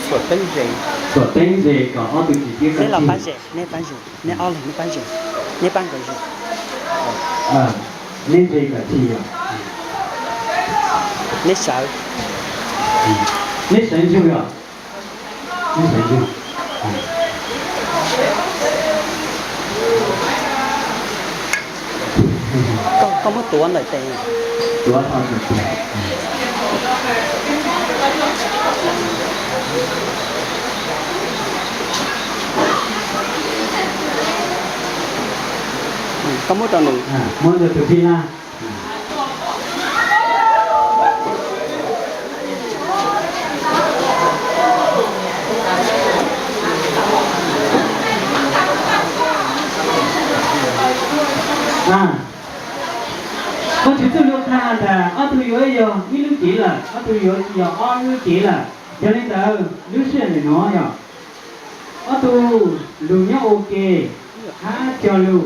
Tuam teeb ze. Tuam teeb ze kom ob tug tsis tib neb los pab ze, neb pab ze, neb ob leeg neb pab ze, neb pab nkawd ze. Neb ze kom txhij yom. Neb sawv. Neb sawv ntsug yom. Neb sawv ntsug. Koj muab tuav ntawm tes. Tuav tau ntawm tes. Koj muab rau nws. Muab rau tus phij laj. Vajtswv txoj lus qhia tas ob tug yuav yog ib lub cev lawm, ob tug yuav yog ob lub cev lawm. Yog li ntawd lub sij hawm ntawm no yog ob tug lug nyob ua ke hab cog lug.